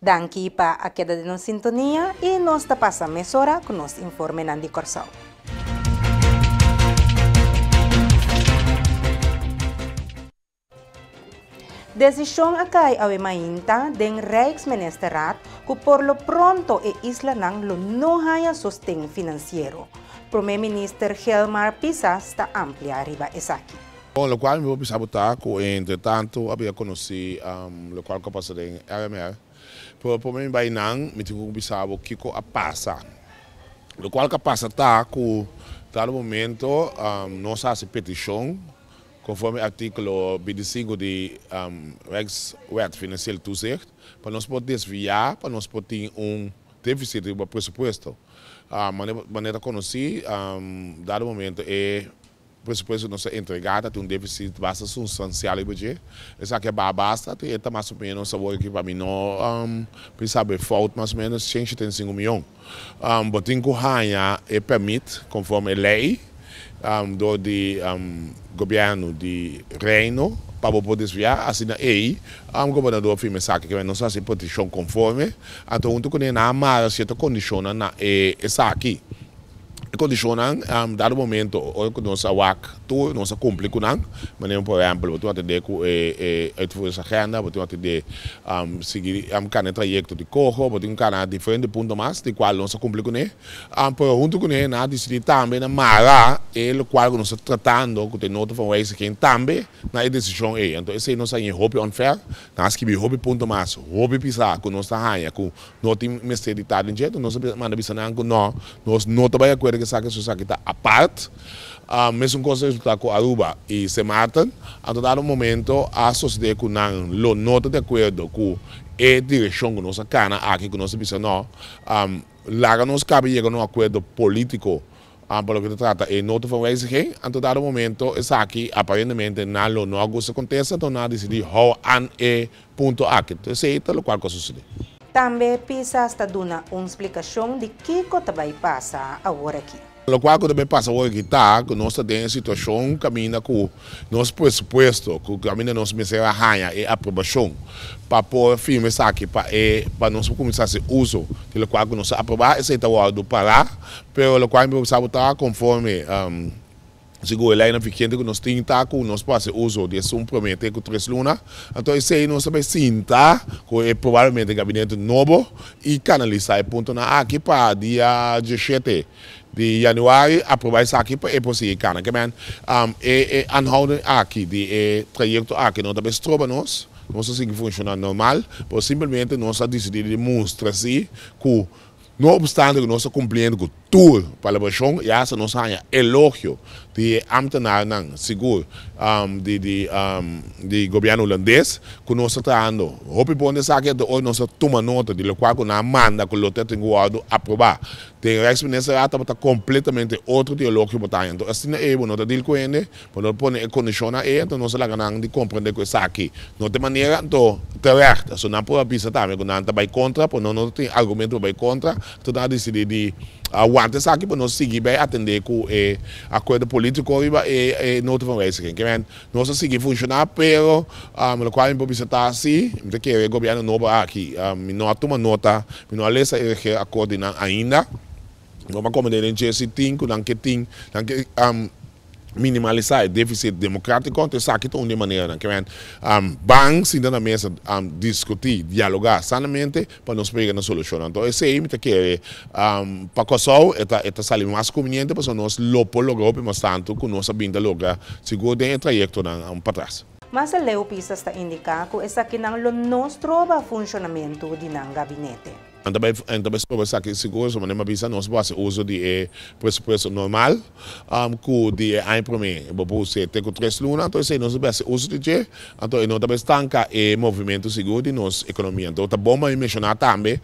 Danki pa a keda den nos sintonia i nos ta pasa mesora ku nos informenan di Kòrsou. Desishon a kai awe mainta den Rijksministerraad ku por lo pronto e islanan lo no haña sosten finansiero. Prome Minister Gilmar Pisas ta amplia riba esaki. Bon, lokual mi por bisa bo ta ku entre tantu a bira konosí lokual ku a pasa den RMR, pero prome mi bai nan mi tin ku bisa bo kiko a pasa. Lokual ku a pasa ta ku dado momento nos a hasi petishon Konforme artíkulo 25 di Rijkswet Financieel Toezicht, pa nos por desviá, pa nos por tin un défisit riba presupuesto. Manera ta konosí, dado momento e presupuesto ku nos a entregá ta tin un défisit basta sustansial riba dje. Esaki a baha basta, te e ta mas o ménos awor aki pa mi no bisa bo e fout mas o ménos 175 mion. Bo tin ku haña e pèrmit konforme e lei. Dor di gobièrnu di Reino pa bo por desviá, asina ei gobernador a firma esaki ke nos a hasi petishon konforme, anto huntu kuné nan a mara sierto kondishonnan na e esaki. E kondishonnan dado momento ora ku nos a wak tur nos a kumpli ku nan, manera por ehèmpel bo tin atendé ku e uitvoeringsagenda, bo tin atendé sigui kana e trayekto di koho, bo tin kana diferente punto mas di kual nos a kumpli kuné. Pero hunto kuné nan a disidí tambe na mara e lokual ku nos ta tratando ku ta e nota van wijziging tambe na e desishon ei. Anto esei nos a haña hopi unfair, nan a skibi hopi punto mas, hopi pisá ku nos ta haña ku no tin mester di ta den dje. Enton nos a manda bisa nan ku no, nos no ta bai akuerdo ku esaki, so esaki ta apart. Mesun kos a resultá ku Aruba i Sint Maarten. Anto dado momento a sosodé ku nan lo no ta di akuerdo ku e direkshon ku nos a kana aki ku nos a bisa no. Laga nos kabe yega na un akuerdo polítiko pa loke ta trata e nota van wijziging. Anto dado momento esaki aparentemente nan lo no a gusta kontesta, anto nan a disidí hou an e punto aki. Enton esei ta lokual ku a susedé. Tambe Pisas ta duna un splikashon di kiko ta bai pasa aworakí. Lokual ku ta bai pasa aworakí ta ku nos ta den e situashon kaminda ku nos presupuesto, ku kaminda nos mester a haña e aprobashon pa por firma esaki pa e pa nos por kuminsá hasi uso di lokual ku nos a aprobá, esei ta wòrdu pará. Pero lokual mi por bisa bo ta konforme segun e leinan vigente ku nos tin ta ku nos por hasi uso di esun promé te ku tres luna. Anto esei nos ta bai sinta ku e probablemente gabinete nobo i kanalisá e puntonan aki pa dia 17 di januari aproba esaki pa e por sigui kana. Ke men e e aanhouding aki di e trayecto aki no ta bay stroba nos, nos ta sigui funciona normal, pero simplemente nos a dicidi di mustra si cu no obstante cu nos ta cumpliendo cu tur palabracion y hasta nos a haña elogio di e ambtenaarnan sigur di di di gobierno Hulandes cu nos ta trahando hopi bon di esaki anto hoy nos ta tuma nota di locual cu nan a manda cu lo ta tin cu wordo aproba. Den Rijksministerraad tabata completamente otro dialogio bo ta haña. Anto asina ei bo no ta deal cu hende, bo no ta pone e condicionnan ei, anto nos a laga nan di comprende cu esaki no ta e manera, anto terecht. Aso nan por a bisa tambe cu nan ta bay contra, pero no no ta tin argumento pa bay contra, anto nan a dicidi di wanta esaki pa nos sigui bay atende cu e acuerdo politico riba e nota van wijziging. Ke men, nos a sigui funciona, pero locual mi por bisa ta si, mi ta kere e gobierno nobo aki, mi no a tuma nota, mi no a lesa e regeerakkoord di nan ainda, no a comprende den dje si tin cu nan ke tin, nan ke minimalisa e deficit democratico, anto esaki ta un di e maneranan. Ke men, ban sinta na mesa, discuti, dialoga sanamente pa nos por yega na solucion. Anto esey mi ta kere pa Kòrsou e ta e ta sali mas conveniente pasobra nos lo por logra hopi mas tantu ku nos a bin ta logra sigur den e trayektonan patras. Mas aleu Pisas ta indiká ku esakinan lo no stroba funshonamentu di nan gabinete. Nan ta bai nan ta bai stroba esaki sigur pasobra manera mi a bisa nos por hasi uso di e presupuesto normal ku di e aña promé bo por us'é te ku tres luna anto esei nos ta bai hasi uso di dje anto e no ta bai stanka e movimentu sigur di nos ekonomia anto ta bon pa mi menshoná tambe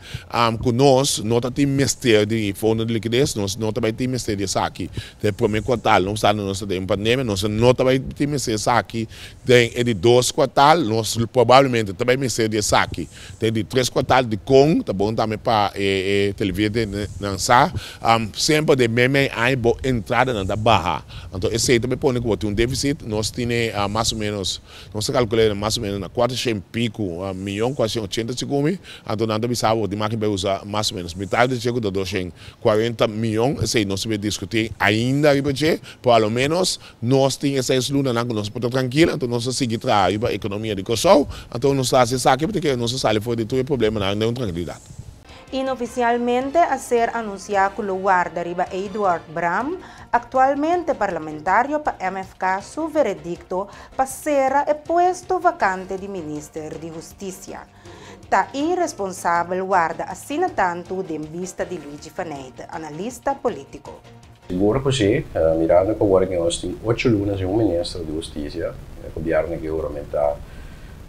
ku nos no ta tin mester di fondo di likides nos no ta bai tin mester di esaki den e promé kuartal no obstante nos ta den un pandemia nos no ta bai tin mester esaki den e di dos kuartal nos probablemente ta bai mester di esaki. Den di tres kuartal dikon ta bon tambe. tambe pa e televidentenan sa, semper den meimei aña bo entradanan ta baha. Anto esei tambe pone ku bo tin un deficit. Nos tine mas o menos, nos ta kalkul'é na mas o menos na kuatershen piku miyon, kuatershen ochenta segun mi. Anto nan ta bisa bo di maki bai usa mas o menos mitar di dje ku ta 240 miyon. Esei nos ta bai diskutí ainda riba dje, pero a lo menos nos tin e seis lunanan ku nos por ta trankil, anto nos ta sigui traha riba ekonomia di Kòrsou, anto nos ta hasi esaki pasobra nos ta sali for di tur e problemanan den un trankilidat. Inofisialmente a ser anunsiá ku lo warda riba Eduard Braam, aktualmente parlamentario pa MFK su veredikto pa sera e puesto vakante di minister di Hustisia. Ta iresponsabel warda asina tantu den bista di Luigi Faneyte, analista polítiko. Sigur ku si, mirando ku awor nos tin 8 luna sin un minister di hustisia, e gobièrnu ku awor ta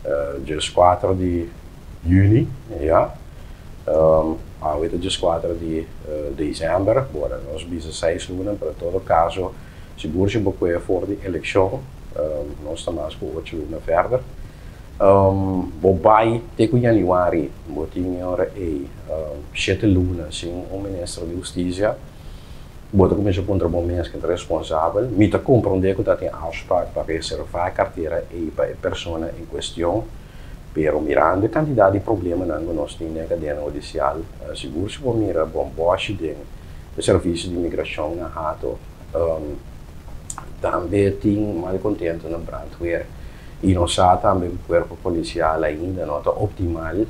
14 di yüni, ya. Awe ta 4 di desèmber, awor nos bisa 6 luna, pero en todo kaso, sigur si bo for di elekshon, nos ta mas ku 8 luna verder. Bo bai te ku yanüari, bo tin awor ei 7 luna sin un minister di hustisia, bo ta kuminsá puntra bo mes ken ta responsabel. Mi ta komprondé ku tin afspraak pa reservá kartera ei pa e persona en kuestion, pero mirando e kantidat di problemanan ku nos tin den kadena hudisial, sigur si bo mira bomboshi den servisio di imigrashon na Hato, tambe tin malkontento na brandweer i nos sa tambe ku kuerpo polisial ainda no ta optimal,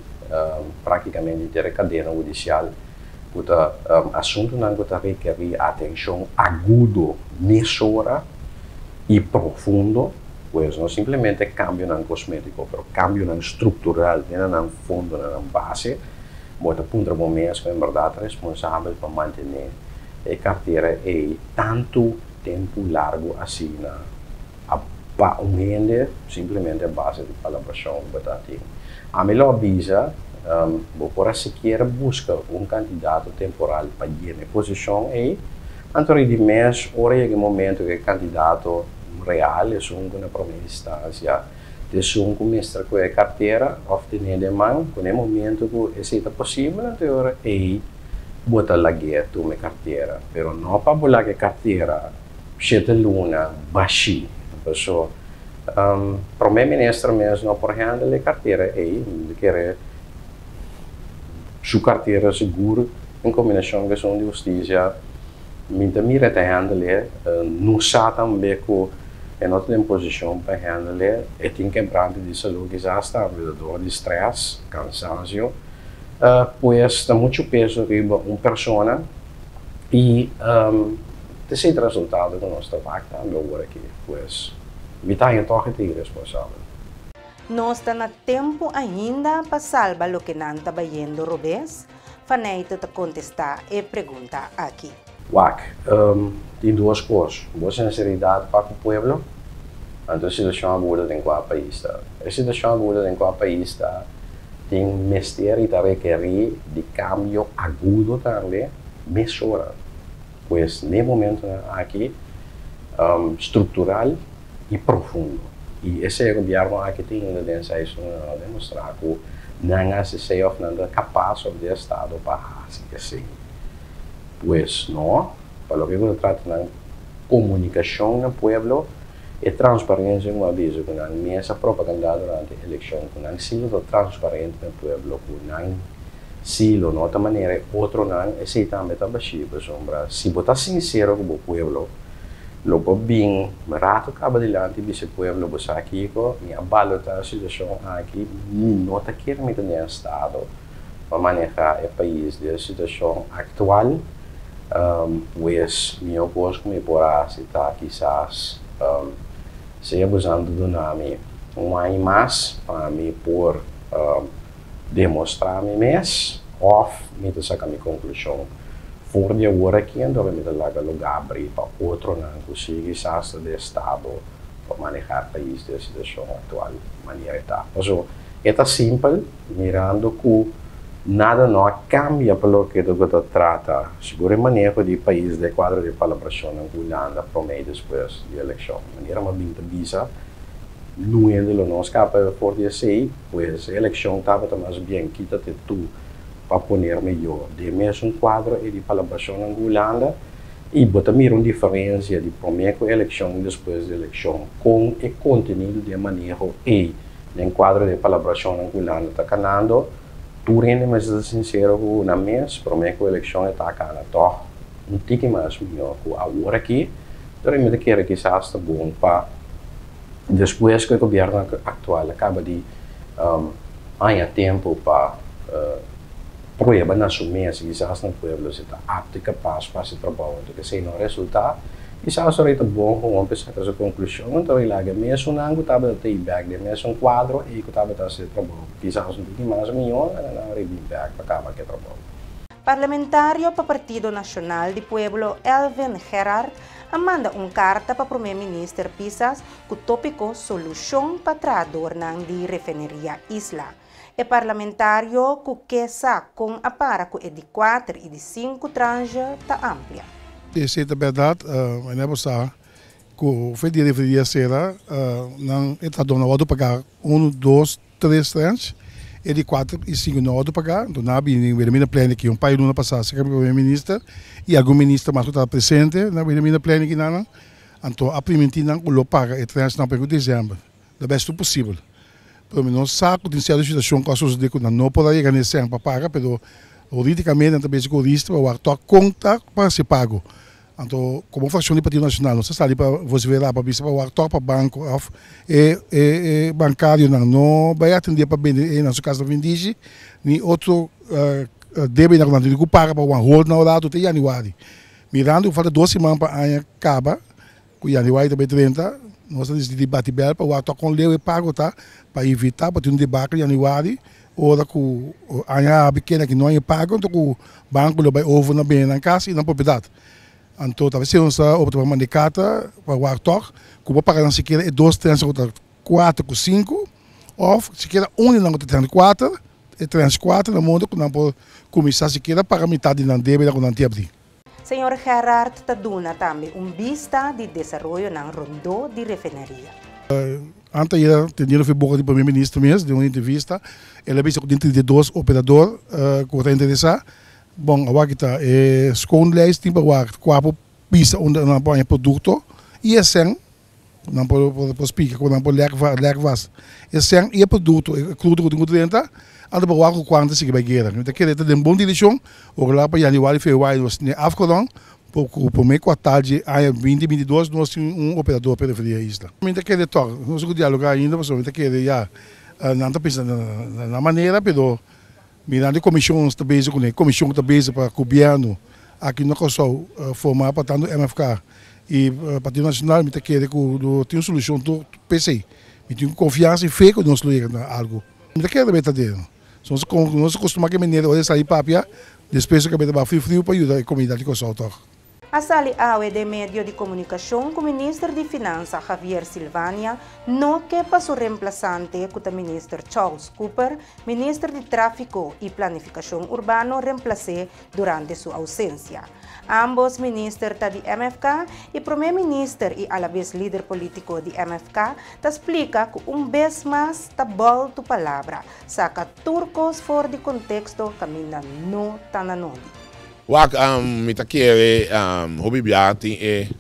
práktikamente den kadena hudisial ku ta asuntunan ku ta rekerí atenshon agudo, mesora i profundo, pues no simplemente kambionan kosmétiko, pero kambionan struktural, den fondo, na base, bo ta puntra bo mes ku en berdat responsabel pa mantené e kartera ei tantu tempu largu asina pa un hende simplemente a base di palabrashon ku tin. Ami lo bisa, bo por sikiera buska un kandidato temporal pa yena e posishon ei, anto di mes ora yega e momento ku e kandidato real e un ku na promé instansia esun ku mester ku e kartera òf tene den man, ku e momento ku esei ta posibel, anto ora ei bo ta lag'é tuma kartera, pero no pa bo laga kartera 7 luna bashí. Paso promé minister mes no por handle e kartera ei, kere su kartera sigur en kombinashon ku esun di hustisia mi ta mira ta handle, no sa tambe ku e no ta den posishon pa handle e, tin kebrante di salú kisas tambe dor di stress, kansansio, pues ta muchu peso riba un persona i esei ta e resultado ku nos ta wak tambe awor aki. Pues mi ta tòg ta iresponsabel. Nos ta na tempu ainda pa salba loke nan ta bayendo robes? Faneyte ta kontestá e pregunta aki. Wak, tin dos kos. Bo sinseridat pa ku pueblo, anto situashon agudo den kua pais ta. E situashon agudo den kua pais ta tin mester i ta rekerí di kambio agudo tambe mesora. Pues na e momento aki struktural i profundo. I esei gobièrnu aki tin den 6 luna demostrá ku nan a hasi òf nan ta kapas òf di estado pa hasi esei. Pues no, pa loke ta trata na komunikashon na pueblo e transparensia, ku aviso ku nan mes a propaganda durante elekshon, ku nan sí lo ta transparente na pueblo, ku nan sí lo no ta manera otronan, esei tambe ta bashí, pasobra si bo ta sinsero ku pueblo, lo bo bin ratu kaba dilanti bisa pueblo: "Bo sa kiko, mi a balotá e situashon aki, mi no ta kere mi ta den estado pa manehá e pais den e situashon aktual, pues mi kos ku mi por hasi ta kisas sea usando duna mi un aña mas pa mi por demostrá mi mes, òf mi ta saka mi konklushon for di awor aki, anto mi ta laga lugá habrí pa otronan ku sí kisas ta den estado pa manehá pais den e situashon aktual manera ta." Paso e ta simpel, mirando ku nada no a kambia pa loke ta trata sigur e maneho di pais den kuadro di palabrashon ku Hulanda promé despues di elekshon. Manera m'a bin ta bisa, no lo no skapa for di esei, pues elekshon tabata mas bien kita te tu. pa poner mihó den mesun kuadro ei di palabrashonnan ku Hulanda i bo ta mira un diferensia di promé ku elekshon i despues di elekshon kon e kontenido di e maneho ei den kuadro di e palabrashonnan ku Hulanda ta kanando. Tur hende mester ta sinsero ku nan mes, promé ku elekshon e ta kana tòg un tiki mas mihó ku awor aki, pero mi ta kere kisas ta bon pa despues ku e gobièrnu aktual a kaba di haña tempu pa prueba na su mes i kisas na pueblo si ta apto i kapas pa hasi trabou, anto esei no resultá, kisas ora ei ta bon ku hopi saka su konklushon, anto ei laga e mesunnan ku tabata ta ei bèk den mesun kuadro ei ku tabata hasi e trabou, kisas un tiki mas mihó, laga nan riba bèk pa kaba ku e trabou. Parlamentario pa Partido Nacional di Pueblo Elvin Gerard a manda un karta pa Prome Minister Pisas ku tópiko Solushon pa trahadornan di Refineria Isla. E parlamentario ku ke sa kon a para ku e di kuater i di sinku tranche ta amplia. Esei ta bèrdat, manera bo sa ku fe di refineria sera nan e trahadornan a wòrdu pagá unu, dos, Tres tranche, e di kuater i sinku no a wòrdu pagá. Enton nan a bini Wilhelmina Plein aki un par di luna pasá serka mi primer minister i algun minister mas ku tabata presente na Wilhelmina Plein aki nan. Anto a primintí nan ku lo paga e tranchenan promé ku desèmber, lo bèsto posibel. Pero mi no sa ku tin sierto situashon ku a sosodé ku nan no por a yega na e sèn pa paga, pero hurídikamente nan ta bezi ku hurista pa wak tòg kon ta pa hasi pago. Anto komo frakshon di Partido Nashonal nos ta sali pa vosiferá pa bisa pa wak tòg pa banko òf e e bankarionan no bai atendé pa bende e na su kas na Vindishi ni otro debenan ku nan tin ku paga pa wan hold nan rato te yanüari. Mirando ku falta dos siman pa aña kaba ku yanüari ta bai 30 nos ta disidí di bati bèl pa wak tòg kon leu e pago ta pa evitá pa tin un debakle yanüari Ora ku aña abi kende ki no haña pago anto ku banko lo bai over na bende nan kas i nan propiedat. Anto ta bes nos ta opta pa manda e karta pa wak tòg ku bo paga nan sikiera e dos tranche ku ta kuater ku sinku òf sikiera un di nan ku ta tranche kuater, e tranche kuater na modo ku nan por kuminsá sikiera paga mitat di nan debe ku nan tin abrí. Señor Gerard ta duna tambe un bista di desaroyonan rondó di refineria. Anteayer tendiendo fe boca di Primer Minister mes den un entrevista, el a bisa cu tin 32 operador cu ta interesa. Bon, awor aki ta e schoonlijst tin pa wak cua por bisa unda nan por haña producto y e cen nan por por spica cu nan por lek lek vast e cen y e producto e crudo cu tin cu drenta anto pa wak cu cuanto ta sigui bay guera. Mi ta kere ta den bon direccion, ojalá pa januari, februari nos tene afgerond Por ku promé kuartal dje aña 2022 nos tin un operador pa e referia isla. Mi ta kere tòg, nos ku dialogá ainda pasobra mi ta kere ya nan ta pensa na nan manera pero mirando e komishon ta bezig kuné, komishon ku ta bezig pa gobièrnu aki na Kòrsou formá pa tantu MFK i Partido Nashonal mi ta kere ku lo tin un solushon tur p'esei. Mi tin konfiansa i fe ku nos lo yega na algu. Mi ta kere ta den. Nos nos a kostumá ku e manera ora e sali papia, despues e kabeta baha friu friu pa yuda e komunidat di Kòrsou tòg. A sali awe den medio di komunikashon ku minister di Finansa Javier Silvania no ke pa su remplasante ku ta minister Charles Cooper, minister di Tráfiko i Planifikashon Urbano remplas'é durante su ousensia. Ambos minister ta di MFK i prome minister i alabes lider politiko di MFK ta splika ku un bes mas ta bòltu palabra, saka tur kos for di konteksto kaminda no ta na nodi. Wak, mi ta kere hopi bia tin e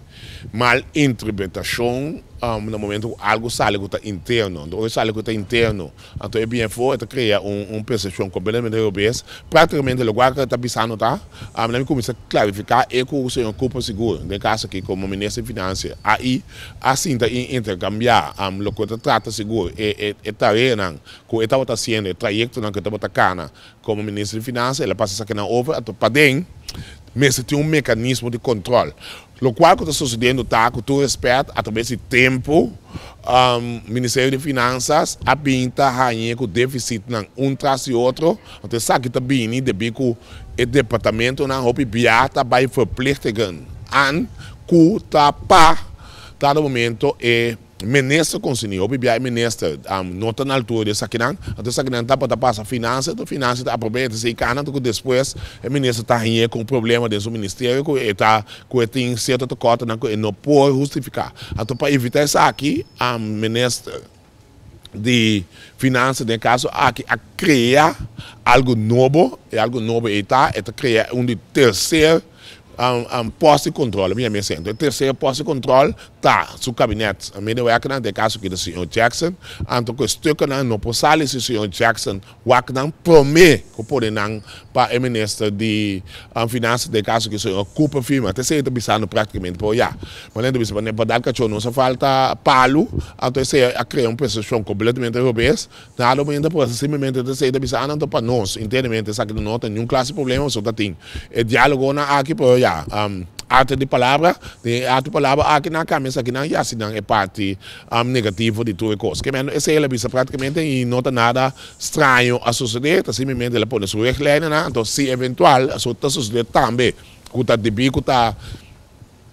mal interpretashon na momento ku algu sali ku ta interno. Anto ora e sali ku ta interno, anto e bien for e ta krea un persepshon kompletamente robes. Praktikamente lokual ku e ta bisando ta, nan mi kuminsá klarifiká e ku señor Cooper sigur, den e kaso aki komo minister di finansia, a i a sinta i interkambiá loke ta trata sigur e e tareanan ku e tabata hasiendo, e trayektonan ku e tabata kana komo minister di finansa, el a pasa esakinan over, anto paden mester tin un mekanismo di kòntròl. Lokual ku ta sosodiendo ta ku tur rèspèt atrabes di tempu Ministerio di Finansas a bin ta hañ'é ku defisitnan un tras di otro, anto esaki ta bini debí ku e departamentonan hopi bia ta bai verplichtingen aan ku ta pa dado momento e minister konsiní. Hopi bia e minister no ta na altura di esakinan, anto esakinan tabata pasa finansa, anto finansa ta aprob'é, ta sigui kana, anto ku despues e minister ta hañ'é ku un problema den su ministerio ku e ta ku e tin sierto tekortonan ku e no por hustifiká. Anto pa evitá esaki minister. Di Finansa den e kaso aki a krea algu nobo, e algu nobo ei ta e ta krea un di terser pòst di kòntròl, mi yama esei. Anto e terser pòst di kòntròl ta su kabinet medewerkernan, den e kaso aki ta señor Jackson, anto ku e stukkennan no por sali si señor Jackson Wak nan prome ku pone nan pa e minister di Finansa, den e kaso aki señor Cooper firma. Ta esei ta bisando praktikamente pero ya. Manera ta bisa pa dal kachó nos a falta palu, anto esei a krea un persepshon kompletamente robes. Nada bo hende por hasi, simplemente ta esei ta bisando anto pa nos internamente esaki no ta niun klase di problema pasobra ta tin e dialogonan aki pero ya. Arte di palabra, den e arte di palabra aki nan a kambia esakinan y hasi nan e parti negativo di tur e kos. Ke mendo esei el a bisa praktikamente y no ta nada straño a sosode, ta simplemente el a pone su richtlijnennan, anto si eventual aso ta sosode tambe ku ta debí ku ta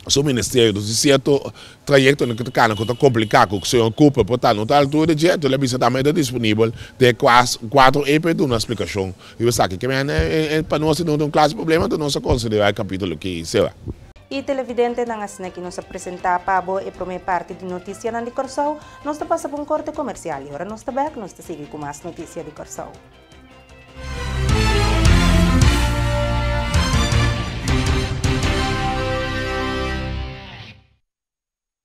su ministerio di sierto trayectonan ku ta kana ku ta kompliká ku señor Cooper por ta no ta altura di dje, anto el a bisa tambe e ta disponibel den e kuatro ei pa e duna splikashon riba esaki. Ke mendo pa nos no ta un klase problema, anto nos a konsiderá e kapitulo aki sera. I televidentenan asina ki nos a presentá pa bo e promé parti di notisianan di Kòrsou, nos ta pasa pa un korte komersial i ora nos ta bèk nos ta sigui ku mas notisia di Kòrsou.